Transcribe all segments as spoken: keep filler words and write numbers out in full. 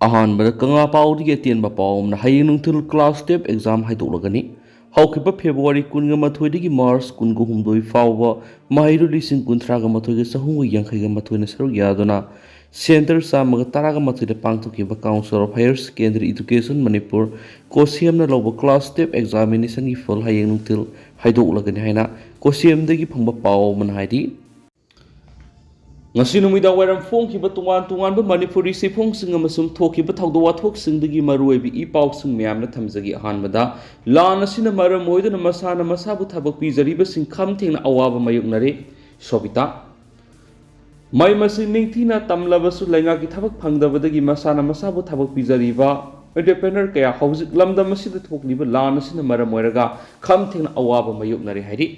ꯑꯍꯥꯟꯕꯗ ꯀꯪꯂꯥ ꯄꯥꯎꯗꯒꯤ ꯑꯇꯦꯟꯕ ꯄꯥꯎ ꯑꯃꯅ, ꯍꯌꯦꯡ ꯅꯨꯡꯊꯤꯜ class twelve exam ꯍꯥꯏꯗꯣꯛꯂꯒꯅꯤ꯫ ꯍꯧꯈꯤꯕ February ꯀꯨꯟꯒ ꯃꯥꯊꯣꯏꯗꯒꯤ March ꯀꯨꯟꯒ ꯍꯨꯝꯗꯣꯏ ꯐꯥꯎꯕ ꯃꯍꯩꯔꯣꯏ ꯂꯤꯁꯤꯡ ꯀꯨꯟꯊ꯭ꯔꯥꯒ ꯃꯥꯊꯣꯏꯒ ꯆꯍꯨꯝꯒ ꯌꯥꯡꯈꯩꯒ ꯃꯥꯊꯣꯏꯅ ꯁꯔꯨꯛ ꯌꯥꯗꯨꯅ Centre ꯆꯥꯝꯃꯒ ꯇꯔꯥꯒ ꯃꯥꯊꯣꯏꯗ ꯄꯥꯡꯊꯣꯛꯈꯤꯕ Council of Higher Secondary Education Manipur, COHSEMꯅ ꯂꯧꯕ class twelve examinationꯒꯤ ꯐꯜ ꯍꯌꯦꯡ ꯅꯨꯡꯊꯤꯜ ꯍꯥꯏꯗꯣꯛꯂꯒꯅꯤ ꯍꯥꯏꯅ COHSEMꯗꯒꯤ ꯐꯪꯕ ꯄꯥꯎ ꯑꯃꯅ ꯍꯥꯏꯔꯤ꯫ ꯉꯁꯤ ꯅꯨꯃꯤꯗꯥꯡ ꯋꯥꯏꯔꯝ ꯐꯣꯡꯈꯤꯕ ꯇꯣꯉꯥꯟ ꯇꯣꯉꯥꯟꯕ ꯃꯅꯤꯄꯨꯔꯤ ꯆꯦꯐꯣꯡꯁꯤꯡ ꯑꯃꯁꯨꯡ ꯊꯣꯛꯈꯤꯕ ꯊꯧꯗꯣꯛ ꯋꯥꯊꯣꯛꯁꯤꯡꯗꯒꯤ ꯃꯔꯨꯑꯣꯏꯕ ꯏ ꯄꯥꯎꯁꯤꯡ ꯃꯌꯥꯝꯅ ꯊꯝꯖꯒꯦ꯫ ꯑꯍꯥꯟꯕꯗ, ꯂꯥꯟ ꯑꯁꯤꯅ ꯃꯔꯝ ꯑꯣꯏꯗꯨꯅ ꯃꯁꯥꯅ ꯃꯁꯥꯕꯨ ꯊꯕꯛ ꯄꯤꯖꯔꯤꯕꯁꯤꯡ ꯈꯝ ꯊꯦꯡꯅ ꯑꯋꯥꯕ ꯃꯥꯌꯣꯛꯅꯔꯦ꯫ ꯁꯣꯕꯤꯇꯥ꯫ ꯃꯍꯩ ꯃꯁꯤꯡ ꯅꯤꯡꯊꯤꯅ ꯇꯝꯂꯕꯁꯨ ꯂꯩꯉꯥꯛꯀꯤ ꯊꯕꯛ ꯐꯪꯗꯕꯗꯒꯤ ꯃꯁꯥꯅ ꯃꯁꯥꯕꯨ ꯊꯕꯛ ꯄꯤꯖꯔꯤꯕ entrepreneur ꯀꯌꯥ ꯍꯧꯖꯤꯛ ꯂꯝꯗꯝ ꯑꯁꯤꯗ ꯊꯣꯛꯂꯤꯕ ꯂꯥꯟ ꯑꯁꯤꯅ ꯃꯔꯝ ꯑꯣꯏꯔꯒ ꯈꯝ ꯊꯦꯡꯅ ꯑꯋꯥꯕ ꯃꯥꯌꯣꯛꯅꯔꯦ ꯍꯥꯏꯔꯤ꯫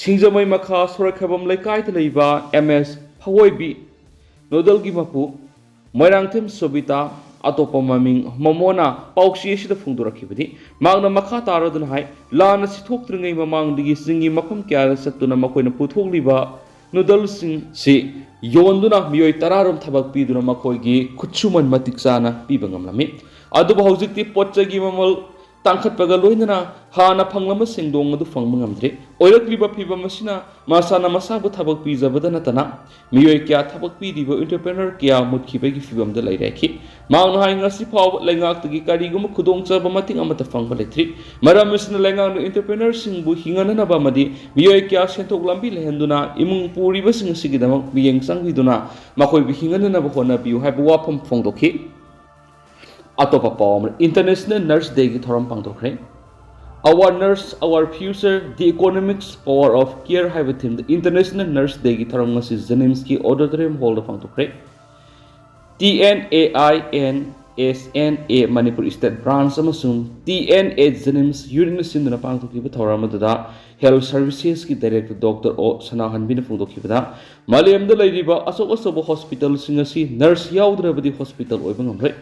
ꯁꯤꯡꯖꯃꯩ ꯃꯈꯥ ꯁꯣꯔꯣꯛꯈꯥꯏꯕꯝ ꯂꯩꯀꯥꯏꯗ ꯂꯩꯕ ꯑꯦꯝ ꯑꯦꯁ ꯐꯋꯣꯏꯕꯤ ꯅꯨꯗꯜꯒꯤ ꯃꯄꯨ ꯃꯣꯏꯔꯥꯡꯊꯦꯝ ꯁꯣꯕꯤꯇꯥ, ꯑꯇꯣꯞꯄ ꯃꯃꯤꯡ ꯃꯣꯃꯣꯅ ꯄꯥꯎꯆꯦ ꯑꯁꯤꯗ ꯐꯣꯡꯗꯣꯔꯛꯈꯤꯕꯅꯤ꯫ ꯃꯍꯥꯛꯅ ꯃꯈꯥ ꯇꯥꯔꯗꯨꯅ ꯍꯥꯏ, ꯂꯥꯟ ꯑꯁꯤ ꯊꯣꯛꯇ꯭ꯔꯤꯉꯩ ꯃꯃꯥꯡꯗꯒꯤ ꯆꯤꯡꯒꯤ ꯃꯐꯝ ꯀꯌꯥꯗ ꯆꯠꯇꯨꯅ ꯃꯈꯣꯏꯅ ꯄꯨꯊꯣꯛꯂꯤꯕ ꯅꯨꯗꯜꯁꯤꯡꯁꯤ ꯌꯣꯟꯗꯨꯅ ꯃꯤꯑꯣꯏ ꯇꯔꯥꯔꯣꯝ ꯊꯕꯛ ꯄꯤꯗꯨꯅ ꯃꯈꯣꯏꯒꯤ ꯈꯨꯠꯁꯨꯃꯟ ꯃꯇꯤꯛ ꯆꯥꯅ ꯄꯤꯕ ꯉꯝꯂꯝꯃꯤ꯫ ꯑꯗꯨꯕꯨ ꯍꯧꯖꯤꯛꯇꯤ ꯄꯣꯠ ꯆꯩꯒꯤ ꯃꯃꯜ ꯇꯥꯡꯈꯠꯄꯒ ꯂꯣꯏꯅꯅ ꯍꯥꯟꯅ ꯐꯪꯂꯝꯕ ꯁꯦꯟꯗꯣꯡ ꯑꯗꯨ ꯐꯪꯕ ꯉꯝꯗ꯭ꯔꯦ꯫ ꯑꯣꯏꯔꯛꯂꯤꯕ ꯐꯤꯕꯝ ꯑꯁꯤꯅ ꯃꯁꯥꯅ ꯃꯁꯥꯕꯨ ꯊꯕꯛ ꯄꯤꯖꯕꯗ ꯅꯠꯇꯅ ꯃꯤꯑꯣꯏ ꯀꯌꯥ ꯊꯕꯛ ꯄꯤꯔꯤꯕ entrepreneur ꯀꯌꯥ ꯃꯨꯠꯈꯤꯕꯒꯤ ꯐꯤꯕꯝꯗ ꯂꯩꯔꯦ ꯍꯥꯏꯈꯤ꯫ ꯃꯍꯥꯛꯅ ꯍꯥꯏ, ꯉꯁꯤ ꯐꯥꯎꯕ ꯂꯩꯉꯥꯛꯇꯒꯤ ꯀꯔꯤꯒꯨꯝꯕ ꯈꯨꯗꯣꯡꯆꯥꯕ ꯃꯇꯤꯛ ꯑꯃꯠꯇ ꯐꯪꯕ ꯂꯩꯇ꯭ꯔꯤ꯫ ꯃꯔꯝ ꯑꯁꯤꯅ ꯂꯩꯉꯥꯛꯅ entrepreneurꯁꯤꯡꯕꯨ ꯍꯤꯡꯍꯟꯅꯅꯕ ꯑꯃꯗꯤ ꯃꯤꯑꯣꯏ ꯀꯌꯥ ꯁꯦꯟꯊꯣꯛ ꯂꯝꯕꯤ ꯂꯩꯍꯟꯗꯨꯅ ꯏꯃꯨꯡ ꯄꯨꯔꯤꯕꯁꯤꯡ ꯑꯁꯤꯒꯤꯗꯃꯛ ꯃꯤꯠꯌꯦꯡ ꯆꯪꯕꯤꯗꯨꯅ ꯃꯈꯣꯏꯕꯨ ꯍꯤꯡꯍꯟꯅꯅꯕ ꯍꯣꯠꯅꯕꯤꯌꯨ ꯍꯥꯏꯕ ꯋꯥꯐꯝ ꯐꯣꯡꯗꯣꯛꯈꯤ꯫ ꯑꯇꯣꯞꯄ ꯄꯥꯎ ꯑꯃꯅ, International Nurse Dayꯒꯤ ꯊꯧꯔꯝ ꯄꯥꯡꯊꯣꯛꯈ꯭ꯔꯦ꯫ Our Nurse, Our Future, The Economics Power of Care ꯍꯥꯏꯕ themeꯗ International Nurse Dayꯒꯤ ꯊꯧꯔꯝ ꯉꯁꯤ JNIMSꯀꯤ auditorium hallꯗ ꯄꯥꯡꯊꯣꯛꯈ꯭ꯔꯦ꯫ T N A I N S N A Manipur state branch ꯑꯃꯁꯨꯡ ꯇꯤ ꯑꯦꯟ ꯑꯦ JNIMS unitꯅ ꯁꯤꯟꯗꯨꯅ ꯄꯥꯡꯊꯣꯛꯈꯤꯕ ꯊꯧꯔꯝ ꯑꯗꯨꯗ health servicesꯀꯤ director ꯗꯣꯛꯇꯔ ꯑꯣ ꯁꯅꯥꯍꯟꯕꯤꯅ ꯐꯣꯡꯗꯣꯛꯈꯤꯕꯗ, ꯃꯥꯂꯦꯝꯗ ꯂꯩꯔꯤꯕ ꯑꯆꯧ ꯑꯆꯧꯕ hospitalꯁꯤꯡ ꯑꯁꯤ nurse ꯌꯥꯎꯗ꯭ꯔꯕꯗꯤ hospital ꯑꯣꯏꯕ ꯉꯝꯂꯣꯏ꯫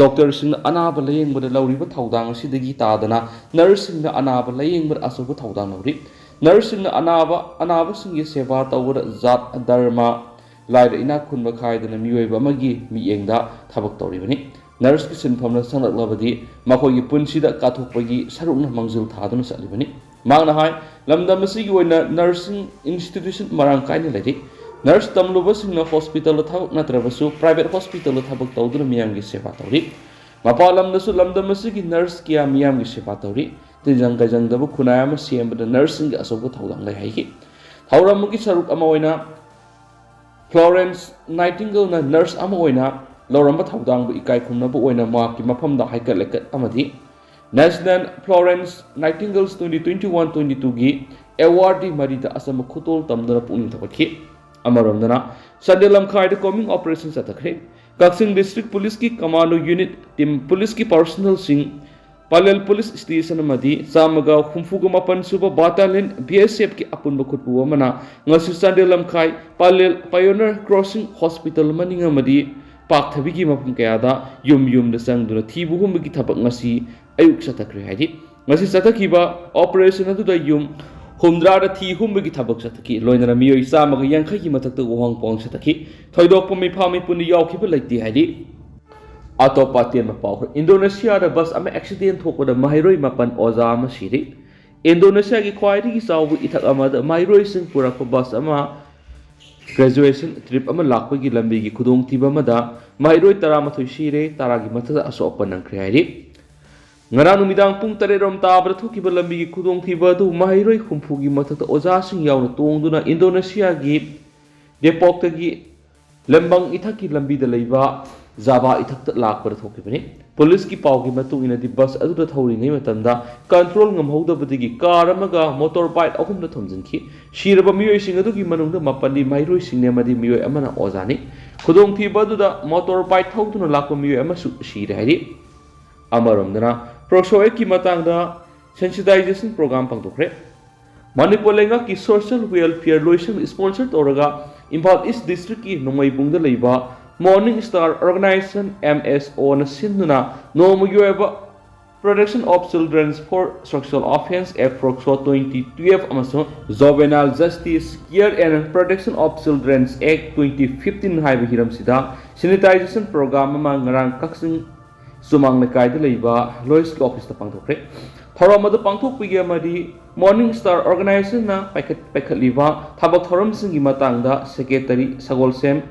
Doctorꯁꯤꯡꯅ ꯑꯅꯥꯕ ꯂꯥꯌꯦꯡꯕꯗ ꯂꯧꯔꯤꯕ ꯊꯧꯗꯥꯡ ꯑꯁꯤꯗꯒꯤ ꯇꯥꯗꯅ nurseꯁꯤꯡꯅ ꯑꯅꯥꯕ ꯂꯥꯌꯦꯡꯕꯗ ꯑꯆꯧꯕ ꯊꯧꯗꯥꯡ ꯂꯧꯔꯤ꯫ Nurseꯁꯤꯡꯅ ꯑꯅꯥꯕ, ꯑꯅꯥꯕꯁꯤꯡꯒꯤ ꯁꯦꯕꯥ ꯇꯧꯕꯗ ꯖꯥꯠ, ꯙꯔꯃ, ꯂꯥꯏꯔ ꯏꯅꯥꯛ ꯈꯨꯟꯕ ꯈꯥꯏꯗꯅ ꯃꯤꯑꯣꯏꯕ ꯑꯃꯒꯤ ꯃꯤꯠꯌꯦꯡꯗ ꯊꯕꯛ ꯇꯧꯔꯤꯕꯅꯤ꯫ ꯅꯔꯁꯀꯤ ꯁꯤꯟꯐꯝꯅ ꯆꯪꯂꯛꯂꯕꯗꯤ ꯃꯈꯣꯏꯒꯤ ꯄꯨꯟꯁꯤꯗ ꯀꯥꯊꯣꯛꯄꯒꯤ ꯁꯔꯨꯛꯅ ꯃꯥꯡꯖꯤꯜ ꯊꯥꯗꯨꯅ ꯆꯠꯂꯤꯕꯅꯤ꯫ ꯃꯍꯥꯛꯅ ꯍꯥꯏ, ꯂꯝꯗꯝ ꯑꯁꯤꯒꯤ ꯑꯣꯏꯅ ꯅꯔꯁꯤꯡ ꯏꯟꯁꯇꯤꯇ꯭ꯌꯨꯁꯟ ꯃꯔꯥꯡ ꯀꯥꯏꯅ ꯂꯩꯔꯤ꯫ ꯅꯔꯁ ꯇꯝꯂꯨꯕꯁꯤꯡꯅ ꯍꯣꯁꯄꯤꯇꯥꯜꯗ ꯊꯕꯛ ꯅꯠꯇ꯭ꯔꯕꯁꯨ ꯄ꯭ꯔꯥꯏꯚꯦꯠ ꯍꯣꯁꯄꯤꯇꯥꯜꯗ ꯊꯕꯛ ꯇꯧꯗꯨꯅ ꯃꯤꯌꯥꯝꯒꯤ ꯁꯦꯕꯥ ꯇꯧꯔꯤ꯫ ꯃꯄꯥꯟ ꯂꯝꯗꯁꯨ ꯂꯝꯗꯝ ꯑꯁꯤꯒꯤ ꯅꯔꯁ ꯀꯌꯥ ꯃꯤꯌꯥꯝꯒꯤ ꯁꯦꯕꯥ ꯇꯧꯔꯤ꯫ ꯇꯤꯟꯖꯪ ꯀꯥꯏꯖꯪꯗꯕ ꯈꯨꯟꯅꯥꯏ ꯑꯃ ꯁꯦꯝꯕꯗ ꯅꯔꯁꯁꯤꯡꯒꯤ ꯑꯆꯧꯕ ꯊꯧꯗꯥꯡ ꯂꯩ ꯍꯥꯏꯈꯤ꯫ ꯊꯧꯔꯝ ꯑꯗꯨꯒꯤ ꯁꯔꯨꯛ ꯑꯃ ꯑꯣꯏꯅ ꯐ꯭ꯂꯣꯔꯦꯟꯁ ꯅꯥꯏꯇꯤꯡꯒꯦꯜꯅ ꯅꯔꯁ ꯑꯃ ꯑꯣꯏꯅ ꯂꯧꯔꯝꯕ ꯊꯧꯗꯥꯡꯕꯨ ꯏꯀꯥꯏ ꯈꯨꯝꯅꯕ ꯑꯣꯏꯅ ꯃꯍꯥꯛꯀꯤ ꯃꯐꯝꯗ ꯍꯩꯀꯠ ꯂꯩꯀꯠ ꯑꯃꯗꯤ National Florence Nightingales twenty twenty-one twenty-two ꯒꯤ ꯑꯦꯋꯥꯔꯗꯤ ꯃꯔꯤꯗ ꯑꯆꯝꯕ ꯈꯨꯗꯣꯜ ꯇꯝꯗꯨꯅ ꯄꯨꯛꯅꯤꯡ ꯊꯧꯒꯠꯈꯤ꯫ ꯑꯃꯔꯣꯝꯗꯅ, ꯆꯥꯟꯗꯦꯜ ꯂꯝꯈꯥꯏꯗ ꯀꯣꯃꯤꯡ ꯑꯣꯄꯔꯦꯁꯟ ꯆꯠꯊꯈ꯭ꯔꯦ꯫ ꯀꯛꯆꯤꯡ ꯗꯤꯁꯇ꯭ꯔꯤꯛ ꯄꯨꯂꯤꯁꯀꯤ ꯀꯃꯥꯟꯗꯣ ꯌꯨꯅꯤꯠ ꯇꯤꯝ ꯄꯨꯂꯤꯁꯀꯤ ꯄꯥꯔꯁꯣꯅꯦꯜꯁꯤꯡ, ꯄꯥꯂꯦꯜ ꯄꯨꯂꯤꯁ ꯁ꯭ꯇꯦꯁꯟ ꯑꯃꯗꯤ ꯆꯥꯝꯃꯒ ꯍꯨꯝꯐꯨꯒ ꯃꯥꯄꯟ ꯁꯨꯕ ꯕꯥꯇꯥꯂꯤꯌꯟ ꯕꯤ ꯑꯦꯁ ꯑꯦꯐꯀꯤ ꯑꯄꯨꯟꯕ ꯈꯨꯠꯄꯨ ꯑꯃꯅ ꯉꯁꯤ ꯆꯥꯟꯗꯦꯜ ꯂꯝꯈꯥꯏ ꯄꯥꯂꯦꯜ ꯄꯥꯏꯑꯣꯅꯤꯌꯔ ꯀ꯭ꯔꯣꯁꯤꯡ ꯍꯣꯁꯄꯤꯇꯥꯜ ꯃꯅꯤꯡ ꯑꯃꯗꯤ ꯄꯥꯛꯊꯕꯤꯒꯤ ꯃꯐꯝ ꯀꯌꯥꯗ ꯌꯨꯝ ꯌꯨꯝꯗ ꯆꯪꯗꯨꯅ ꯊꯤꯕ ꯍꯨꯝꯕꯒꯤ ꯊꯕꯛ ꯉꯁꯤ ꯑꯌꯨꯛ ꯆꯠꯊꯈ꯭ꯔꯦ ꯍꯥꯏꯔꯤ꯫ ꯉꯁꯤ ꯆꯠꯊꯈꯤꯕ ꯑꯣꯄꯔꯦꯁꯟ ꯑꯗꯨꯗ ꯌꯨꯝ ꯍꯨꯝꯗ꯭ꯔꯥꯗ ꯊꯤ ꯍꯨꯝꯕꯒꯤ ꯊꯕꯛ ꯆꯠꯊꯈꯤ꯫ ꯂꯣꯏꯅꯅ ꯃꯤꯑꯣꯏ ꯆꯥꯝꯃꯒ ꯌꯥꯡꯈꯩꯒꯤ ꯃꯊꯛꯇ ꯎꯍꯪ ꯄꯨꯍꯪ ꯆꯠꯊꯈꯤ꯫ ꯊꯣꯏꯗꯣꯛꯄ ꯃꯤꯐꯥ ꯃꯤꯄꯨꯟꯗ ꯌꯥꯎꯈꯤꯕ ꯂꯩꯇꯦ ꯍꯥꯏꯔꯤ꯫ ꯑꯇꯣꯞꯄ ꯑꯇꯦꯟꯕ ꯄꯥꯎ ꯈꯔ꯫ ꯏꯟꯗꯣꯅꯦꯁꯤꯌꯥꯗ ꯕꯁ ꯑꯃ ꯑꯦꯛꯁꯤꯗꯦꯟ ꯊꯣꯛꯄꯗ ꯃꯍꯩꯔꯣꯏ ꯃꯥꯄꯟ ꯑꯣꯖꯥ ꯑꯃ ꯁꯤꯔꯤ꯫ ꯏꯟꯗꯣꯅꯦꯁꯤꯌꯥꯒꯤ ꯈ꯭ꯋꯥꯏꯗꯒꯤ ꯆꯥꯎꯕ ꯏꯊꯛ ꯑꯃꯗ ꯃꯍꯩꯔꯣꯏꯁꯤꯡ ꯄꯨꯔꯛꯄ ꯕꯁ ꯑꯃ ꯒ꯭ꯔꯦꯖꯨꯑꯦꯁꯟ ꯇ꯭ꯔꯤꯞ ꯑꯃ ꯂꯥꯛꯄꯒꯤ ꯂꯝꯕꯤꯒꯤ ꯈꯨꯗꯣꯡꯊꯤꯕ ꯑꯃꯗ ꯃꯍꯩꯔꯣꯏ ꯇꯔꯥꯃꯥꯊꯣꯏ ꯁꯤꯔꯦ, ꯇꯔꯥꯒꯤ ꯃꯊꯛꯇ ꯑꯁꯣꯛ ꯑꯄꯟ ꯅꯪꯈ꯭ꯔꯦ ꯍꯥꯏꯔꯤ꯫ ꯉꯔꯥꯡ ꯅꯨꯃꯤꯗꯥꯡ ꯄꯨꯡ ꯇꯔꯦꯠ ꯔꯣꯝ ꯇꯥꯕꯗ ꯊꯣꯛꯈꯤꯕ ꯂꯝꯕꯤꯒꯤ ꯈꯨꯗꯣꯡꯊꯤꯕ ꯑꯗꯨ ꯃꯍꯩꯔꯣꯏ ꯍꯨꯝꯐꯨꯒꯤ ꯃꯊꯛꯇ ꯑꯣꯖꯥꯁꯤꯡ ꯌꯥꯎꯅ ꯇꯣꯡꯗꯨꯅ ꯏꯟꯗꯣꯅꯦꯁꯤꯌꯥꯒꯤ ꯗꯦꯄꯣꯛꯇꯒꯤ ꯂꯦꯝꯕꯪ ꯏꯊꯛꯀꯤ ꯂꯝꯕꯤꯗ ꯂꯩꯕ ꯖꯥꯕꯥ ꯏꯊꯛꯇ ꯂꯥꯛꯄꯗ ꯊꯣꯛꯈꯤꯕꯅꯤ꯫ ꯄꯨꯂꯤꯁꯀꯤ ꯄꯥꯎꯒꯤ ꯃꯇꯨꯡ ꯏꯟꯅꯗꯤ, ꯕꯁ ꯑꯗꯨꯗ ꯊꯧꯔꯤꯉꯩ ꯃꯇꯝꯗ ꯀꯟꯇ꯭ꯔꯣꯜ ꯉꯝꯍꯧꯗꯕꯗꯒꯤ ꯀꯥꯔ ꯑꯃꯒ ꯃꯣꯇꯣꯔ ꯕꯥꯏꯛ ꯑꯍꯨꯝꯗ ꯊꯣꯝꯖꯤꯟꯈꯤ꯫ ꯁꯤꯔꯕ ꯃꯤꯑꯣꯏꯁꯤꯡ ꯑꯗꯨꯒꯤ ꯃꯅꯨꯡꯗ ꯃꯥꯄꯟꯗꯤ ꯃꯍꯩꯔꯣꯏꯁꯤꯡꯅꯤ ꯑꯃꯗꯤ ꯃꯤꯑꯣꯏ ꯑꯃꯅ ꯑꯣꯖꯥꯅꯤ꯫ ꯈꯨꯗꯣꯡꯊꯤꯕ ꯑꯗꯨꯗ ꯃꯣꯇꯣꯔ ꯕꯥꯏꯛ ꯊꯧꯗꯨꯅ ꯂꯥꯛꯄ ꯃꯤꯑꯣꯏ ꯑꯃꯁꯨ ꯁꯤꯔꯦ ꯍꯥꯏꯔꯤ꯫ ꯑꯃꯔꯣꯝꯗꯅ, ꯄ꯭ꯔꯣꯁꯣꯑꯦꯠꯀꯤ ꯃꯇꯥꯡꯗ ꯁꯦꯟꯁꯤꯇꯥꯏꯖꯦꯁꯟ ꯄ꯭ꯔꯣꯒ꯭ꯔꯥꯝ ꯄꯥꯡꯊꯣꯛꯈ꯭ꯔꯦ꯫ ꯃꯅꯤꯄꯨꯔ ꯂꯩꯉꯥꯛꯀꯤ ꯁꯣꯁꯤꯌꯦꯜ ꯋꯦꯜꯐꯤꯌꯔ ꯂꯣꯏꯁꯪ ꯁ꯭ꯄꯣꯟꯁꯔ ꯇꯧꯔꯒ ꯏꯝꯐꯥꯜ ꯏꯁ ꯗꯤꯁꯇ꯭ꯔꯤꯛꯀꯤ ꯅꯣꯡꯃꯩꯕꯨꯡꯗ ꯂꯩꯕ ꯃꯣꯔꯅꯤꯡ ꯁ꯭ꯇꯥꯔ ꯑꯣꯔꯒꯅꯥꯏꯖꯦꯁꯟ, ꯑꯦꯝ ꯑꯦꯁ ꯑꯣꯅ ꯁꯤꯟꯗꯨꯅ ꯅꯣꯡꯃꯒꯤ ꯑꯣꯏꯕ Protection of Children for Sexual Offence Act, POCSO, twenty twelve ꯑꯃꯁꯨꯡ Juvenile Justice Care and Protection of Children Act, twenty fifteen ꯍꯥꯏꯕ ꯍꯤꯔꯝꯁꯤꯗ sensitization program ꯑꯃ ꯉꯔꯥꯡ ꯀꯛꯆꯤꯡ ꯆꯨꯃꯥꯡ ꯂꯩꯀꯥꯏꯗ ꯂꯩꯕ ꯂꯣꯏꯁꯀꯤ ꯑꯣꯐꯤꯁꯇ ꯄꯥꯡꯊꯣꯛꯈ꯭ꯔꯦ꯫ ꯊꯧꯔꯝ ꯑꯗꯨ ꯄꯥꯡꯊꯣꯛꯄꯒꯤ ꯑꯃꯗꯤ Morning Star Organizationꯅ ꯄꯥꯏꯈꯠ-, ꯄꯥꯏꯈꯠꯂꯤꯕ ꯊꯕꯛ ꯊꯧꯔꯝꯁꯤꯡꯒꯤ ꯃꯇꯥꯡꯗ Secretary ꯁꯒꯣꯜꯁꯦꯝ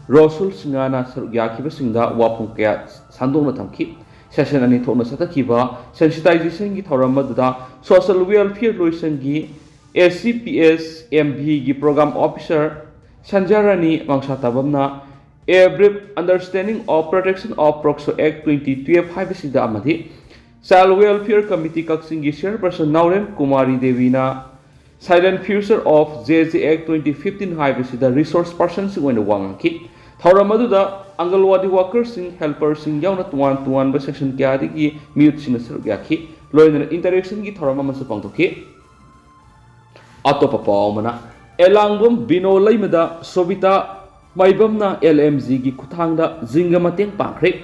ꯔꯣꯁꯨꯜ ꯁꯤꯡꯍꯅ ꯁꯔꯨꯛ ꯌꯥꯈꯤꯕꯁꯤꯡꯗ ꯋꯥꯐꯝ ꯀꯌꯥ ꯁꯟꯗꯣꯛꯅ ꯊꯝꯈꯤ꯫ Session ꯑꯅꯤ ꯊꯣꯛꯅ ꯆꯠꯊꯈꯤꯕ sensitisation ꯒꯤ ꯊꯧꯔꯝ ꯑꯗꯨꯗ Social Welfare ꯂꯣꯏꯁꯪꯒꯤ S C P S M V ꯒꯤ Program Officer ꯁꯟꯖ꯭ꯌꯥꯔꯥꯅꯤ ꯃꯪꯁꯥꯇꯥꯕꯝꯅ A Brief Understanding of Protection of POCSO Act twenty twelve ꯍꯥꯏꯕꯁꯤꯗ ꯑꯃꯗꯤ Child Welfare Committee ꯀꯛꯆꯤꯡꯒꯤ Chairperson Naorem Kumari ꯗꯦꯕꯤꯅ Silent Future of J J Act twenty fifteen ꯍꯥꯏꯕꯁꯤꯗ resource person ꯁꯤꯡ ꯑꯣꯏꯅ ꯋꯥ ꯉꯥꯡꯈꯤ꯫ ꯊꯧꯔꯝ ꯑꯗꯨꯗ ꯑꯪꯒꯜꯋꯥꯗꯤ worker ꯁꯤꯡ, helper ꯁꯤꯡ ꯌꯥꯎꯅ ꯇꯣꯉꯥꯟ ꯇꯣꯉꯥꯟꯕ section ꯀꯌꯥꯗꯒꯤ ꯃꯤꯑꯣꯏꯁꯤꯡꯅ ꯁꯔꯨꯛ ꯌꯥꯈꯤ꯫ ꯂꯣꯏꯅꯅ interaction ꯒꯤ ꯊꯧꯔꯝ ꯑꯃꯁꯨ ꯄꯥꯡꯊꯣꯛꯈꯤ꯫ ꯑꯇꯣꯞꯄ ꯄꯥꯎ ꯑꯃꯅ, ꯑꯦꯂꯥꯡꯕꯝ ꯕꯤꯅꯣ ꯂꯩꯃꯗ ꯁꯣꯕꯤꯇꯥ ꯃꯥꯏꯕꯝꯅ L M G ꯒꯤ ꯈꯨꯠꯊꯥꯡꯗ zinc ꯒ ꯃꯇꯦꯡ ꯄꯥꯡꯈ꯭ꯔꯦ꯫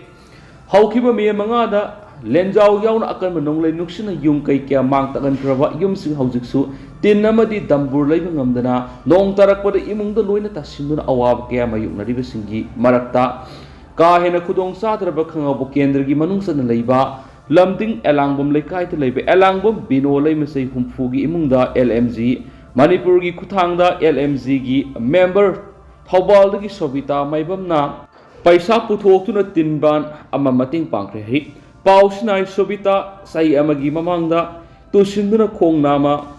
ꯍꯧꯈꯤꯕ ꯃꯦ ꯃꯉꯥꯗ ꯂꯦꯟꯖꯥꯎ ꯌꯥꯎꯅ ꯑꯀꯟꯕ ꯅꯣꯡꯂꯩ ꯅꯨꯡꯁꯤꯠꯅ ꯌꯨꯝ ꯀꯩ ꯀꯌꯥ ꯃꯥꯡ ꯇꯥꯛꯍꯟꯈ꯭ꯔꯕ ꯌꯨꯝꯁꯤꯡ ꯍꯧꯖꯤꯛꯁꯨ ꯇꯤꯟ ꯑꯃꯗꯤ ꯗꯝꯕꯨꯔ ꯂꯩꯕ ꯉꯝꯗꯅ ꯅꯣꯡ ꯇꯥꯔꯛꯄꯗ ꯏꯃꯨꯡꯗ ꯂꯣꯏꯅ ꯇꯥꯁꯤꯟꯗꯨꯅ ꯑꯋꯥꯕ ꯀꯌꯥ ꯃꯥꯌꯣꯛꯅꯔꯤꯕꯁꯤꯡꯒꯤ ꯃꯔꯛꯇ ꯀꯥ ꯍꯦꯟꯅ ꯈꯨꯗꯣꯡ ꯆꯥꯗ꯭ꯔꯕ ꯈꯪꯉꯕꯣꯛ ꯀꯦꯟꯗ꯭ꯔꯒꯤ ꯃꯅꯨꯡ ꯆꯟꯅ ꯂꯩꯕ ꯂꯝꯗꯤꯡ ꯑꯦꯂꯥꯡꯕꯝ ꯂꯩꯀꯥꯏꯗ ꯂꯩꯕ ꯑꯦꯂꯥꯡꯕꯝ ꯕꯤꯅꯣ ꯂꯩꯃ ꯆꯍꯤ ꯍꯨꯝꯐꯨꯒꯤ ꯏꯃꯨꯡꯗ L M G ꯃꯅꯤꯄꯨꯔꯒꯤ ꯈꯨꯠꯊꯥꯡꯗ L M G ꯒꯤ member ꯊꯧꯕꯥꯜꯗꯒꯤ ꯁꯣꯕꯤꯇꯥ ꯃꯥꯏꯕꯝꯅ ꯄꯩꯁꯥ ꯄꯨꯊꯣꯛꯇꯨꯅ ꯇꯤꯟ ꯕꯥꯟ ꯑꯃ ꯃꯇꯦꯡ ꯄꯥꯡꯈ꯭ꯔꯦ ꯍꯥꯏꯔꯤ꯫ ꯄꯥꯎꯁꯤꯅ ꯁꯣꯕꯤꯇꯥ ꯆꯍꯤ ꯑꯃꯒꯤ ꯃꯃꯥꯡꯗ ꯇꯨꯁꯤꯟꯗꯨꯅ ꯈꯣꯡ ꯅꯥꯝꯃ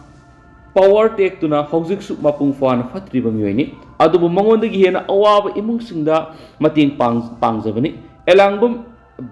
power ꯇꯦꯛꯇꯨꯅ ꯍꯧꯖꯤꯛꯁꯨ ꯃꯄꯨꯡ ꯐꯥꯅ ꯐꯠꯇ꯭ꯔꯤꯕ ꯃꯤꯑꯣꯏꯅꯤ꯫ ꯑꯗꯨꯕꯨ ꯃꯉꯣꯟꯗꯒꯤ ꯍꯦꯟꯅ ꯑꯋꯥꯕ ꯏꯃꯨꯡꯁꯤꯡꯗ ꯃꯇꯦꯡ ꯄꯥꯡ-, ꯄꯥꯡꯖꯕꯅꯤ꯫ ꯑꯦꯂꯥꯡꯕꯝ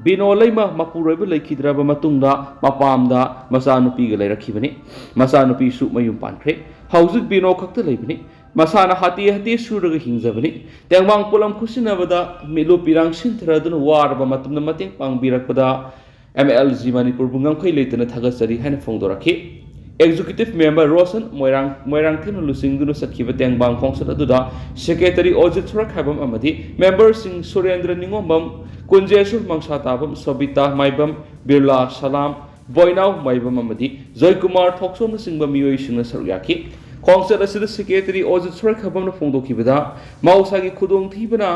ꯕꯤꯅꯣ ꯂꯩꯃ ꯃꯄꯨꯔꯣꯏꯕ ꯂꯩꯈꯤꯗ꯭ꯔꯕ ꯃꯇꯨꯡꯗ ꯃꯄꯥꯝꯗ ꯃꯆꯥꯅꯨꯄꯤꯒ ꯂꯩꯔꯛꯈꯤꯕꯅꯤ꯫ ꯃꯆꯥꯅꯨꯄꯤꯁꯨ ꯃꯌꯨꯝ ꯄꯥꯟꯈ꯭ꯔꯦ꯫ ꯍꯧꯖꯤꯛ ꯕꯤꯅꯣ ꯈꯛꯇ ꯂꯩꯕꯅꯤ꯫ ꯃꯁꯥꯅ ꯍꯥꯇꯦ ꯍꯥꯇꯦ ꯁꯨꯔꯒ ꯍꯤꯡꯖꯕꯅꯤ꯫ ꯇꯦꯡꯕꯥꯡ ꯄꯣꯠꯂꯝ ꯈꯨꯠꯁꯤꯟꯅꯕꯗ ꯃꯤꯠꯂꯨ ꯄꯤꯔꯥꯡ ꯁꯤꯟꯊꯔꯗꯨꯅ ꯋꯥꯔꯕ ꯃꯇꯝꯗ ꯃꯇꯦꯡ ꯄꯥꯡꯕꯤꯔꯛꯄꯗ M L G ꯃꯅꯤꯄꯨꯔꯕꯨ ꯉꯝꯈꯩ ꯂꯩꯇꯅ ꯊꯥꯒꯠꯆꯔꯤ ꯍꯥꯏꯅ ꯐꯣꯡꯗꯣꯔꯛꯈꯤ꯫ Executive Member ꯔꯣꯁꯟ ꯃꯣꯏꯔꯥꯡ, ꯃꯣꯏꯔꯥꯡꯊꯦꯝꯅ ꯂꯨꯆꯤꯡꯗꯨꯅ ꯆꯠꯈꯤꯕ ꯇꯦꯡꯕꯥꯡ ꯈꯣꯡꯆꯠ ꯑꯗꯨꯗ Secretary ꯑꯣꯖꯤꯠ ꯁꯣꯔꯛꯈꯥꯏꯕꯝ ꯑꯃꯗꯤ member ꯁꯤꯡ ꯁꯨꯔꯦꯟꯗ꯭ꯔ ꯅꯤꯉꯣꯝꯕꯝ, ꯀꯨꯟꯖꯦꯁꯨ ꯃꯪꯁꯥꯇꯥꯕꯝ, ꯁꯣꯕꯤꯇꯥ ꯃꯥꯏꯕꯝ, ꯕꯤꯔꯂꯥ ꯁꯂꯥꯝ, ꯕꯣꯏꯅꯥꯎ ꯃꯥꯏꯕꯝ ꯑꯃꯗꯤ ꯖꯣꯏꯀꯨꯃꯥꯔ ꯊꯣꯛꯆꯣꯝꯅꯆꯤꯡꯕ ꯃꯤꯑꯣꯏꯁꯤꯡꯅ ꯁꯔꯨꯛ ꯌꯥꯈꯤ꯫ ꯈꯣꯡꯆꯠ ꯑꯁꯤꯗ ꯁꯦꯀ꯭ꯔꯦꯇꯔꯤ ꯑꯣꯖꯤꯠ ꯁꯣꯔꯩꯈꯥꯕꯝꯅ ꯐꯣꯡꯗꯣꯛꯈꯤꯕꯗ, ꯃꯍꯧꯁꯥꯒꯤ ꯈꯨꯗꯣꯡꯊꯤꯕꯅ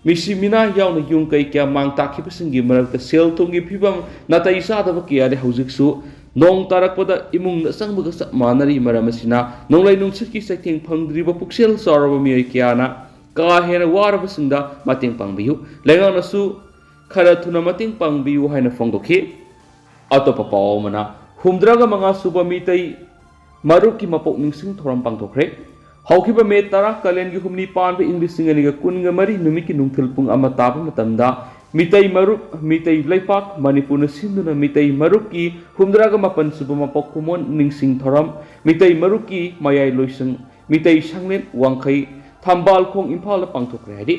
ꯃꯤꯁꯤ ꯃꯤꯅꯥ ꯌꯥꯎꯅ ꯌꯨꯝ ꯀꯩ ꯀꯌꯥ ꯃꯥꯡ ꯇꯥꯛꯈꯤꯕꯁꯤꯡꯒꯤ ꯃꯔꯛꯇ ꯁꯦꯜ ꯊꯨꯝꯒꯤ ꯐꯤꯕꯝ ꯅꯥꯇꯩ ꯆꯥꯗꯕ ꯀꯌꯥꯗꯤ ꯍꯧꯖꯤꯛꯁꯨ ꯅꯣꯡ ꯇꯥꯔꯛꯄꯗ ꯏꯃꯨꯡꯗ ꯆꯪꯕꯒ ꯆꯞ ꯃꯥꯟꯅꯔꯤ꯫ ꯃꯔꯝ ꯑꯁꯤꯅ ꯅꯣꯡꯂꯩ ꯅꯨꯡꯁꯤꯠꯀꯤ ꯆꯩꯊꯦꯡ ꯐꯪꯗ꯭ꯔꯤꯕ ꯄꯨꯛꯆꯦꯜ ꯆꯥꯎꯔꯕ ꯃꯤꯑꯣꯏ ꯀꯌꯥꯅ ꯀꯥ ꯍꯦꯟꯅ ꯋꯥꯔꯕꯁꯤꯡꯗ ꯃꯇꯦꯡ ꯄꯥꯡꯕꯤꯌꯨ꯫ ꯂꯩꯉꯥꯛꯅꯁꯨ ꯈꯔ ꯊꯨꯅ ꯃꯇꯦꯡ ꯄꯥꯡꯕꯤꯌꯨ ꯍꯥꯏꯅ ꯐꯣꯡꯗꯣꯛꯈꯤ꯫ ꯑꯇꯣꯞꯄ ꯄꯥꯎ ꯑꯃꯅ, ꯍꯨꯝꯗ꯭ꯔꯥꯒ ꯃꯉꯥ ꯁꯨꯕ ꯃꯤꯇꯩ ꯃꯔꯨꯞꯀꯤ ꯃꯄꯣꯛ ꯅꯤꯡꯁꯤꯡ ꯊꯧꯔꯝ ꯄꯥꯡꯊꯣꯛꯈ꯭ꯔꯦ꯫ ꯍꯧꯈꯤꯕ ꯃꯦ ꯇꯔꯥ, ꯀꯥꯂꯦꯟꯒꯤ ꯍꯨꯝꯅꯤ ꯄꯥꯟꯕ, ꯏꯪ ꯂꯤꯁꯤꯡ ꯑꯅꯤꯒ ꯀꯨꯟꯒ ꯃꯔꯤ ꯅꯨꯃꯤꯠꯀꯤ ꯅꯨꯡꯊꯤꯜ ꯄꯨꯡ ꯑꯃ ꯇꯥꯕ ꯃꯇꯝꯗ ꯃꯤꯇꯩ ꯃꯔꯨꯞ, ꯃꯤꯇꯩ ꯂꯩꯄꯥꯛ ꯃꯅꯤꯄꯨꯔꯅ ꯁꯤꯟꯗꯨꯅ ꯃꯤꯇꯩ ꯃꯔꯨꯞꯀꯤ ꯍꯨꯝꯗ꯭ꯔꯥꯒ ꯃꯥꯄꯟ ꯁꯨꯕ ꯃꯄꯣꯛ ꯀꯨꯝꯑꯣꯟ ꯅꯤꯡꯁꯤꯡ ꯊꯧꯔꯝ, ꯃꯤꯇꯩ ꯃꯔꯨꯞꯀꯤ ꯃꯌꯥꯏ ꯂꯣꯏꯁꯪ, ꯃꯤꯇꯩ ꯁꯪꯂꯦꯟ ꯋꯥꯡꯈꯩ ꯊꯝꯕꯥꯜꯈꯣꯡ ꯏꯝꯐꯥꯜꯗ ꯄꯥꯡꯊꯣꯛꯈ꯭ꯔꯦ ꯍꯥꯏꯔꯤ꯫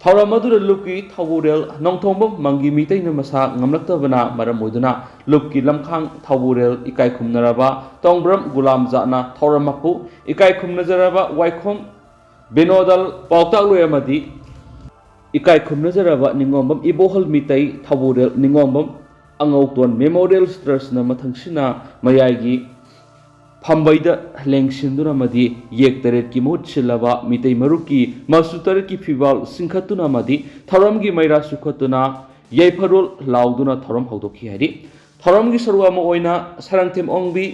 ꯊꯧꯔꯝ ꯑꯗꯨꯗ ꯂꯨꯞꯀꯤ ꯊꯧꯕꯨꯔꯦꯜ ꯅꯣꯡꯊꯣꯡꯕꯝ ꯃꯪꯒꯤ ꯃꯤꯇꯩꯅ ꯃꯁꯥ ꯉꯝꯂꯛꯇꯕꯅ ꯃꯔꯝ ꯑꯣꯏꯗꯨꯅ ꯂꯨꯞꯀꯤ ꯂꯝꯈꯥꯡ ꯊꯧꯕꯨꯔꯦꯜ ꯏꯀꯥꯏ ꯈꯨꯝꯅꯔꯕ ꯇꯣꯡꯕ꯭ꯔꯝ ꯒꯨꯂꯥꯝ ꯖꯥꯠꯅ ꯊꯧꯔꯝ ꯃꯄꯨ, ꯏꯀꯥꯏ ꯈꯨꯝꯅꯖꯔꯕ ꯋꯥꯏꯈꯣꯡ ꯕꯤꯅꯣꯗꯜ ꯄꯥꯎꯇꯥꯛꯂꯣꯏ ꯑꯃꯗꯤ ꯏꯀꯥꯏ ꯈꯨꯝꯅꯖꯔꯕ ꯅꯤꯉꯣꯝꯕꯝ ꯏꯕꯣꯍꯜ ꯃꯤꯇꯩ ꯊꯧꯕꯨꯔꯦꯜ ꯅꯤꯉꯣꯝꯕꯝ ꯑꯉꯧꯇꯣꯟ ꯃꯦꯃꯣꯔꯤꯌꯦꯜ ꯇ꯭ꯔꯁꯅ ꯃꯊꯪꯁꯤꯅ ꯃꯌꯥꯏꯒꯤ ꯐꯝꯕꯩꯗ ꯂꯦꯡꯁꯤꯟꯗꯨꯅ ꯑꯃꯗꯤ ꯌꯦꯛ ꯇꯔꯦꯠꯀꯤ ꯃꯍꯨꯠ ꯁꯤꯜꯂꯕ ꯃꯤꯇꯩ ꯃꯔꯨꯞꯀꯤ ꯃꯆꯨ ꯇꯔꯦꯠꯀꯤ ꯐꯤꯕꯥꯜ ꯆꯤꯡꯈꯠꯇꯨꯅ ꯑꯃꯗꯤ ꯊꯧꯔꯝꯒꯤ ꯃꯩꯔꯥ ꯆꯨꯈꯠꯇꯨꯅ ꯌꯥꯏꯐꯔꯣꯜ ꯂꯥꯎꯗꯨꯅ ꯊꯧꯔꯝ ꯍꯧꯗꯣꯛꯈꯤ ꯍꯥꯏꯔꯤ꯫ ꯊꯧꯔꯝꯒꯤ ꯁꯔꯨꯛ ꯑꯃ ꯑꯣꯏꯅ ꯁꯔꯪꯊꯦꯝ ꯑꯣꯡꯕꯤ,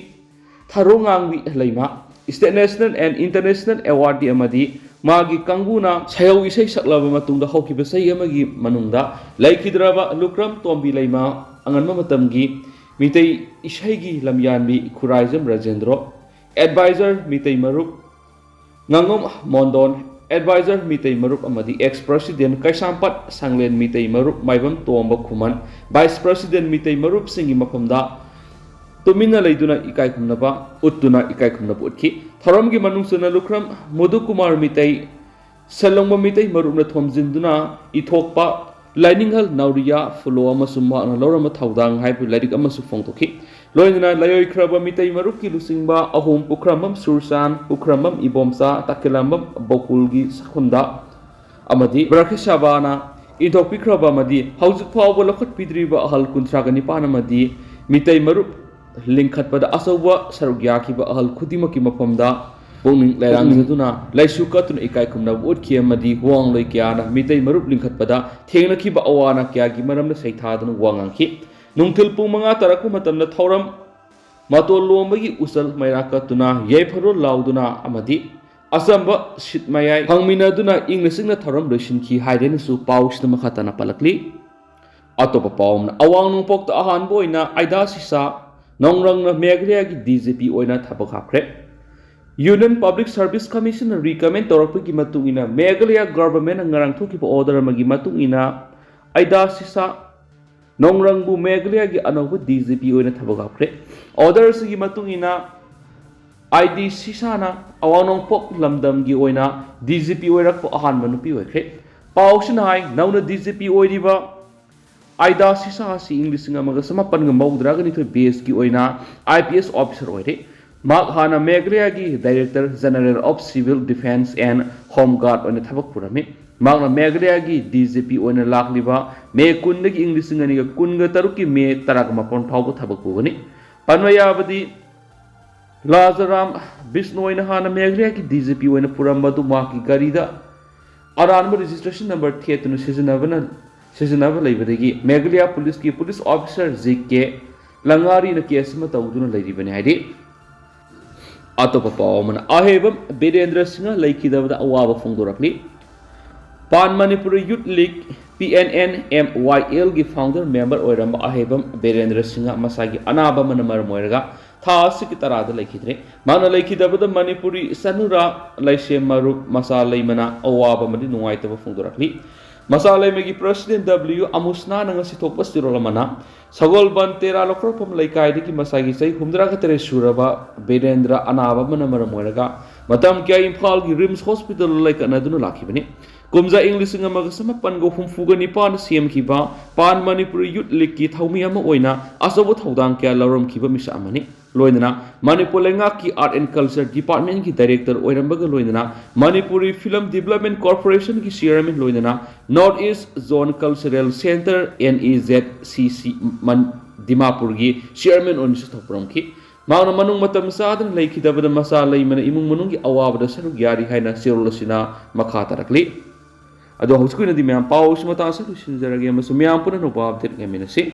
ꯊꯔꯣ ꯉꯥꯡꯕꯤ ꯂꯩꯃ, State National and International Awardee ꯑꯃꯗꯤ ꯃꯥꯒꯤ ꯀꯥꯡꯕꯨꯅ ꯁꯩꯍꯧ ꯏꯁꯩ ꯁꯛꯂꯕ ꯃꯇꯨꯡꯗ ꯍꯧꯈꯤꯕ ꯆꯍꯤ ꯑꯃꯒꯤ ꯃꯅꯨꯡꯗ ꯂꯩꯈꯤꯗ꯭ꯔꯕ ꯂꯨꯀ꯭ꯔꯝ ꯇꯣꯝꯕꯤ ꯂꯩꯃ ꯑꯉꯟꯕ ꯃꯇꯝꯒꯤ ꯃꯤꯇꯩ ꯏꯁꯩꯒꯤ ꯂꯝꯌꯥꯟꯕꯤ ꯈꯨꯔꯥꯏꯖꯝ ꯔꯥꯖꯦꯟꯗ꯭ꯔꯣ, ꯑꯦꯗꯚꯥꯏꯖꯔ ꯃꯤꯇꯩ ꯃꯔꯨꯞ ꯉꯥꯉꯣꯝ ꯃꯣꯟꯗꯣꯟ, ꯑꯦꯗꯚꯥꯏꯖꯔ ꯃꯤꯇꯩ ꯃꯔꯨꯞ ꯑꯃꯗꯤ ꯑꯦꯛꯁ ꯄ꯭ꯔꯁꯤꯗꯦꯟ ꯀꯩꯁꯥꯝꯄꯥꯠ ꯁꯪꯂꯦꯟ ꯃꯤꯇꯩ ꯃꯔꯨꯞ ꯃꯥꯏꯕꯝ ꯇꯣꯝꯕ ꯈꯨꯃꯟ, ꯚꯥꯏꯁ ꯄ꯭ꯔꯁꯤꯗꯦꯟ ꯃꯤꯇꯩ ꯃꯔꯨꯞꯁꯤꯡꯒꯤ ꯃꯐꯝꯗ ꯇꯨꯃꯤꯟꯅ ꯂꯩꯗꯨꯅ ꯏꯀꯥꯏ ꯈꯨꯝꯅꯕ ꯎꯠꯇꯨꯅ ꯏꯀꯥꯏ ꯈꯨꯝꯅꯕ ꯎꯠꯈꯤ꯫ ꯊꯧꯔꯝꯒꯤ ꯃꯅꯨꯡ ꯆꯟꯅ ꯂꯨꯈ꯭ꯔꯝ ꯃꯨꯗꯨꯀꯨꯃꯥꯔ ꯃꯤꯇꯩ, ꯁꯦꯂꯣꯡꯕ ꯃꯤꯇꯩ ꯃꯔꯨꯞꯅ ꯊꯣꯝꯖꯤꯟꯗꯨꯅ ꯏꯊꯣꯛꯄ ꯂꯥꯏꯅꯤꯡꯍꯜ ꯅꯥꯎꯔꯤꯌꯥ ꯐꯨꯂꯣ ꯑꯃꯁꯨꯡ ꯃꯍꯥꯛꯅ ꯂꯧꯔꯝꯕ ꯊꯧꯗꯥꯡ ꯍꯥꯏꯕ ꯂꯥꯏꯔꯤꯛ ꯑꯃꯁꯨ ꯐꯣꯡꯗꯣꯛꯈꯤ꯫ ꯂꯣꯏꯅꯅ ꯂꯥꯏꯑꯣꯏꯈ꯭ꯔꯕ ꯃꯤꯇꯩ ꯃꯔꯨꯞꯀꯤ ꯂꯨꯆꯤꯡꯕ ꯑꯍꯨꯝ, ꯄꯨꯈ꯭ꯔꯝꯕꯝ ꯁꯨꯔꯆꯥꯟ, ꯄꯨꯈ꯭ꯔꯝꯕꯝ ꯏꯕꯣꯝꯆꯥ, ꯇꯥꯈꯤꯂꯝꯕꯝ ꯕꯣꯀꯨꯜꯒꯤ ꯁꯛꯈꯨꯝꯗ ꯑꯃꯗꯤ ꯕ꯭ꯔꯈꯦꯁꯥꯕꯥꯅ ꯏꯟꯊꯣꯛꯄꯤꯈ꯭ꯔꯕ ꯑꯃꯗꯤ ꯍꯧꯖꯤꯛ ꯐꯥꯎꯕ ꯂꯧꯈꯠꯄꯤꯗ꯭ꯔꯤꯕ ꯑꯍꯜ ꯀꯨꯟꯊ꯭ꯔꯥꯒ ꯅꯤꯄꯥꯟ ꯑꯃꯗꯤ ꯃꯤꯇꯩ ꯃꯔꯨꯞ ꯂꯤꯡꯈꯠꯄꯗ ꯑꯆꯧꯕ ꯁꯔꯨꯛ ꯌꯥꯈꯤꯕ ꯑꯍꯜ ꯈꯨꯗꯤꯡꯃꯛꯀꯤ ꯃꯐꯝꯗ ꯄꯨꯛꯅꯤꯡ ꯂꯩꯔꯥꯡꯖꯗꯨꯅ ꯂꯩꯁꯨ ꯀꯠꯇꯨꯅ ꯏꯀꯥꯏ ꯈꯨꯝꯅꯕ ꯎꯠꯈꯤ ꯑꯃꯗꯤ ꯋꯥꯡꯂꯣꯏ ꯀꯌꯥꯅ ꯃꯤꯇꯩ ꯃꯔꯨꯞ ꯂꯤꯡꯈꯠꯄꯗ ꯊꯦꯡꯅꯈꯤꯕ ꯑꯋꯥ ꯑꯅꯥ ꯀꯌꯥꯒꯤ ꯃꯔꯝꯗ ꯁꯩꯊꯥꯗꯨꯅ ꯋꯥ ꯉꯥꯡꯈꯤ꯫ ꯅꯨꯡꯊꯤꯜ ꯄꯨꯡ ꯃꯉꯥ ꯇꯥꯔꯛꯄ ꯃꯇꯝꯗ ꯊꯧꯔꯝ ꯃꯇꯣꯜ ꯂꯣꯝꯕꯒꯤ ꯎꯆꯜ ꯃꯩꯔꯥ ꯀꯠꯇꯨꯅ ꯌꯥꯏꯐꯔꯣꯜ ꯂꯥꯎꯗꯨꯅ ꯑꯃꯗꯤ ꯑꯆꯝꯕ ꯁꯤꯠ ꯃꯌꯥꯏ ꯐꯪꯃꯤꯟꯅꯗꯨꯅ ꯏꯪꯅ ꯆꯤꯛꯅ ꯊꯧꯔꯝ ꯂꯣꯏꯁꯤꯟꯈꯤ ꯍꯥꯏꯗꯨꯅꯁꯨ ꯄꯥꯎꯁꯤꯗ ꯃꯈꯥ ꯇꯥꯅ ꯄꯜꯂꯛꯂꯤ꯫ ꯑꯇꯣꯞꯄ ꯄꯥꯎ ꯑꯃꯅ, ꯑꯋꯥꯡ ꯅꯣꯡꯄꯣꯛꯇ ꯑꯍꯥꯟꯕ ꯑꯣꯏꯅ ꯑꯥꯏꯗꯥ ꯁꯤꯁꯥ ꯅꯣꯡꯔꯪꯅ ꯃꯦꯘꯥꯂꯌꯥꯒꯤ ꯗꯤ ꯖꯤ ꯄꯤ ꯑꯣꯏꯅ ꯊꯕꯛ ꯍꯥꯞꯈ꯭ꯔꯦ꯫ Union Public Service Commission ꯅ recommend ꯇꯧꯔꯛꯄꯒꯤ ꯃꯇꯨꯡ ꯏꯟꯅ ꯃꯦꯘꯥꯂꯌꯥ government ꯅ ꯉꯔꯥꯡ ꯊꯣꯛꯈꯤꯕ order ꯑꯃꯒꯤ ꯃꯇꯨꯡ ꯏꯟꯅ ꯑꯥꯏꯗꯥ ꯁꯤꯁꯥ ꯅꯣꯡꯔꯪꯕꯨ ꯃꯦꯘꯥꯂꯌꯥꯒꯤ ꯑꯅꯧꯕ ꯗꯤ ꯖꯤ ꯄꯤ ꯑꯣꯏꯅ ꯊꯕꯛ ꯍꯥꯞꯈ꯭ꯔꯦ꯫ Order ꯑꯁꯤꯒꯤ ꯃꯇꯨꯡ ꯏꯟꯅ ꯑꯥꯏꯗꯥ ꯁꯤꯁꯥꯅ ꯑꯋꯥꯡ ꯅꯣꯡꯄꯣꯛ ꯂꯝꯗꯝꯒꯤ ꯑꯣꯏꯅ ꯗꯤ ꯖꯤ ꯄꯤ ꯑꯣꯏꯔꯛꯄ ꯑꯍꯥꯟꯕ ꯅꯨꯄꯤ ꯑꯣꯏꯈ꯭ꯔꯦ꯫ ꯄꯥꯎꯁꯤꯅ ꯍꯥꯏ, ꯅꯧꯅ ꯗꯤ ꯖꯤ ꯄꯤ ꯑꯣꯏꯔꯤꯕ ꯑꯥꯏꯗꯥ ꯁꯤꯁꯥ ꯑꯁꯤ ꯏꯪ ꯂꯤꯁꯤꯡ ꯑꯃꯒ ꯆꯃꯥꯄꯟꯒ ꯃꯧꯗ꯭ꯔꯥꯒ ꯅꯤꯊꯣꯏ batch ꯀꯤ ꯑꯣꯏꯅ ꯑꯥꯏ ꯄꯤ ꯑꯦꯁ officer ꯑꯣꯏꯔꯦ꯫ ꯃꯍꯥꯛ ꯍꯥꯟꯅ ꯃꯦꯘꯥꯂꯌꯥꯒꯤ Director General of Civil Defence and Home Guard ꯑꯣꯏꯅ ꯊꯕꯛ ꯄꯨꯔꯝꯃꯤ꯫ ꯃꯍꯥꯛꯅ ꯃꯦꯘꯥꯂꯌꯥꯒꯤ ꯗꯤ ꯖꯤ ꯄꯤ ꯑꯣꯏꯅ ꯂꯥꯛꯂꯤꯕ ꯃꯦ ꯀꯨꯟꯗꯒꯤ ꯏꯪ ꯂꯤꯁꯤꯡ ꯑꯅꯤꯒ ꯀꯨꯟꯒ ꯇꯔꯨꯛꯀꯤ ꯃꯦ ꯇꯔꯥꯃꯥꯄꯟ ꯐꯥꯎꯕ ꯊꯕꯛ ꯄꯨꯒꯅꯤ꯫ ꯄꯟꯕ ꯌꯥꯕꯗꯤ, ꯂꯥꯖꯥꯔꯥꯝ ꯕꯤꯁꯅꯣꯏꯅ ꯍꯥꯟꯅ ꯃꯦꯘꯥꯂꯌꯥꯒꯤ ꯗꯤ ꯖꯤ ꯄꯤ ꯑꯣꯏꯅ ꯄꯨꯔꯝꯕ ꯑꯗꯨ ꯃꯍꯥꯛꯀꯤ ꯒꯥꯔꯤꯗ ꯑꯔꯥꯟꯕ registration number ꯊꯦꯠꯇꯨꯅ ꯁꯤꯖꯤꯟꯅꯕꯅ, ꯁꯤꯖꯤꯟꯅꯕ ꯂꯩꯕꯗꯒꯤ ꯃꯦꯘꯥꯂꯌꯥ ꯄꯨꯂꯤꯁꯀꯤ ꯄꯨꯂꯤꯁ officer ꯖꯤ ꯀꯦ ꯂꯪꯉꯥꯔꯤꯅ case ꯑꯃ ꯇꯧꯗꯨꯅ ꯂꯩꯔꯤꯕꯅꯤ ꯍꯥꯏꯔꯤ꯫ ꯑꯇꯣꯞꯄ ꯄꯥꯎ ꯑꯃꯅ, ꯑꯍꯩꯕꯝ ꯕꯤꯔꯦꯟꯗ꯭ꯔ ꯁꯤꯡꯍ ꯂꯩꯈꯤꯗꯕꯗ ꯑꯋꯥꯕ ꯐꯣꯡꯗꯣꯔꯛꯂꯤ꯫ Pan Manipuri Youth League, P N N M Y L ꯒꯤ founder member ꯑꯣꯏꯔꯝꯕ ꯑꯍꯩꯕꯝ ꯕꯤꯔꯦꯟꯗ꯭ꯔ ꯁꯤꯡꯍ ꯃꯁꯥꯒꯤ ꯑꯅꯥꯕ ꯑꯃꯅ ꯃꯔꯝ ꯑꯣꯏꯔꯒ ꯊꯥ ꯑꯁꯤꯒꯤ ꯇꯔꯥꯗ ꯂꯩꯈꯤꯗ꯭ꯔꯦ꯫ ꯃꯍꯥꯛꯅ ꯂꯩꯈꯤꯗꯕꯗ ꯃꯅꯤꯄꯨꯔꯤ ꯆꯅꯨꯔꯥ ꯂꯩꯁꯦꯝ ꯃꯔꯨꯞ ꯃꯆꯥ ꯂꯩꯃꯅ ꯑꯋꯥꯕ ꯑꯃꯗꯤ ꯅꯨꯡꯉꯥꯏꯇꯕ ꯐꯣꯡꯗꯣꯔꯛꯂꯤ꯫ ꯃꯆꯥ ꯂꯩꯃꯒꯤ president W ꯑꯃꯨꯁꯅꯥꯅ ꯉꯁꯤ ꯊꯣꯛꯄ ꯆꯦꯔꯣꯜ ꯑꯃꯅ, ꯁꯒꯣꯜꯕꯟ ꯇꯦꯔꯥ ꯂꯧꯈꯠꯐꯝ ꯂꯩꯀꯥꯏꯗꯒꯤ ꯃꯁꯥꯒꯤ ꯆꯍꯤ ꯍꯨꯝꯗ꯭ꯔꯥꯒ ꯇꯔꯦꯠ ꯁꯨꯔꯕ ꯕꯤꯔꯦꯟꯗ꯭ꯔ ꯑꯅꯥꯕ ꯑꯃꯅ ꯃꯔꯝ ꯑꯣꯏꯔꯒ ꯃꯇꯝ ꯀꯌꯥ ꯏꯝꯐꯥꯜꯒꯤ ꯔꯤꯝꯁ ꯍꯣꯁꯄꯤꯇꯥꯜꯗ ꯂꯩꯀꯠꯅꯗꯨꯅ ꯂꯥꯛꯈꯤꯕꯅꯤ꯫ ꯀꯨꯝꯖꯥ ꯏꯪ ꯂꯤꯁꯤꯡ ꯑꯃꯒ ꯆꯃꯥꯄꯟꯒ ꯍꯨꯝꯐꯨꯒ ꯅꯤꯄꯥꯟꯗ ꯁꯦꯝꯈꯤꯕ Pan Manipuri Youth Leagueꯀꯤ ꯊꯧꯃꯤ ꯑꯃ ꯑꯣꯏꯅ ꯑꯆꯧꯕ ꯊꯧꯗꯥꯡ ꯀꯌꯥ ꯂꯧꯔꯝꯈꯤꯕ ꯃꯤꯁꯛ ꯑꯃꯅꯤ꯫ ꯂꯣꯏꯅꯅ ꯃꯅꯤꯄꯨꯔ ꯂꯩꯉꯥꯛꯀꯤ Art and Culture Departmentꯀꯤ Director ꯑꯣꯏꯔꯝꯕꯒ ꯂꯣꯏꯅꯅ Manipuri Film Development Corporationꯒꯤ Chairman ꯂꯣꯏꯅꯅ North East Zone Cultural Centre, N E Z C C, ꯗꯤꯃꯥꯄꯨꯔꯒꯤ Chairman ꯑꯣꯏꯅꯁꯨ ꯊꯧꯄꯨꯔꯝꯈꯤ꯫ ꯃꯍꯥꯛꯅ ꯃꯅꯨꯡ ꯃꯇꯝ ꯆꯥꯗꯅ ꯂꯩꯈꯤꯗꯕꯗ ꯃꯆꯥ ꯂꯩꯃꯅ ꯏꯃꯨꯡ ꯃꯅꯨꯡꯒꯤ ꯑꯋꯥꯕꯗ ꯁꯔꯨꯛ ꯌꯥꯔꯤ ꯍꯥꯏꯅ ꯆꯦꯔꯣꯜ ꯑꯁꯤꯅ ꯃꯈꯥ ꯇꯥꯔꯛꯂꯤ꯫ ꯑꯗꯣ ꯍꯧꯖꯤꯛꯀꯤ ꯑꯣꯏꯅꯗꯤ ꯃꯌꯥꯝ ꯄꯥꯎ ꯑꯁꯤ ꯃꯇꯥꯡ ꯑꯁꯤꯗ ꯂꯣꯏꯁꯤꯟꯖꯔꯒꯦ ꯑꯃꯁꯨꯡ ꯃꯌꯥꯝ ꯄꯨꯟꯅ ꯑꯅꯧꯕ update ꯉꯥꯏꯃꯤꯟꯅꯁꯤ꯫